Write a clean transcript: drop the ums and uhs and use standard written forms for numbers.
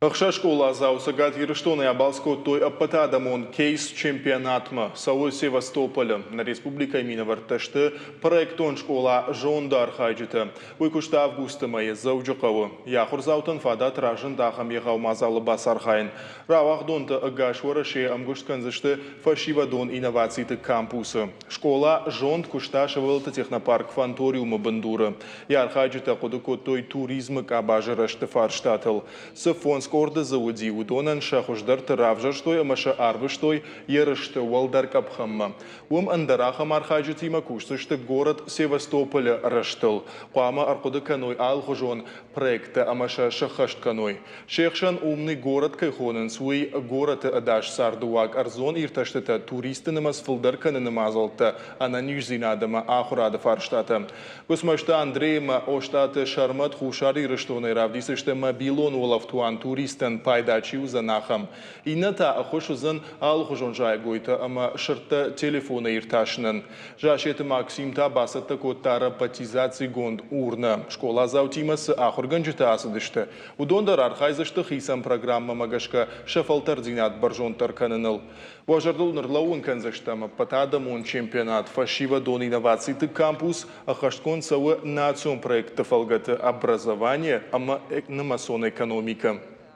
Ӕхсӕз скъоладзауы Цӕгат Ирыстонӕй абалц кодтой ӕппӕтадӕмон кейс-чемпионатмӕ. Цӕуы Севастополы. Нӕ республикӕйы минӕвӕрттӕ сты проектон скъола Зонд-ы архайджытӕ. Уый куыста августы мӕйы Дзӕуджыхъӕуы. Йӕ ахуырдзаутӕн фадат разынд ахӕм егъау мадзалы бацархайын. Рауагъдонтӕ ӕгас Уӕрӕсейы ӕмгуыст кӕндзысты фӕсивӕдон инновациты кампусы. Скъола Зонд куыста сывӕллӕтты технопарк Кванториум-ы бындуры. Йӕ архайджытӕ хъуыды кодтой туризмы къабазы рӕзты фарстатыл. Цы фондз къорды дзы уыди, уыдонӕн сӕ хуыздӕрты равзӕрстой ӕмӕ сӕ арвыстой ерысты уӕлдӕр къӕпхӕнмӕ. Уым ӕндӕр ахӕм архайджытимӕ кусдзысты горӕт Севастополы рӕзтыл. Хъуамӕ ӕрхъуыды кӕной алыхуызон проекттӕ ӕмӕ сӕ сӕххӕст кӕной. Се хсӕн умный город кӕй хонынц, уый, горӕты ӕдас цардыуаг, ӕрдзон иртӕстытӕ, туристты нымӕц фылдӕр кӕныны мадзӕлттӕ, ӕнӕниздзинад ӕмӕ ахуырады фарстатӕ. Гуыцмӕзты Андрей ӕмӕ Остъаты Сӕрмӕт Хуссар Ирыстонӕй равдисдзысты мобилон уӕлӕфтуан туристтӕн пайда чи уыдзӕн, ахӕм. Иннӕ та ӕххуыс уыдзӕн алыхуызон зайӕгойтӕ ӕмӕ сырдтӕ телефонӕй иртасынӕн. Зассеты Максим та бацӕттӕ кодта роботизацигонд урнӕ. Скъоладзаутимӕ цы ахуыргӕнджытӕ ацыдысты, уыдон дӕр архайдзысты хицӕн программӕмӕ гӕсгӕ сӕ фӕлтӕрддзинад бӕрзонддӕр кӕныныл. Уӕ зӕрдыл ӕрлӕууын кӕндзыстӕм, ӕппӕтадӕмон чемпионат фӕсивӕдон инновациты кампус ӕххӕстгонд цӕуы национ проектты фӕлгӕты «Образование» ӕмӕ «Нымӕцон экономикӕ».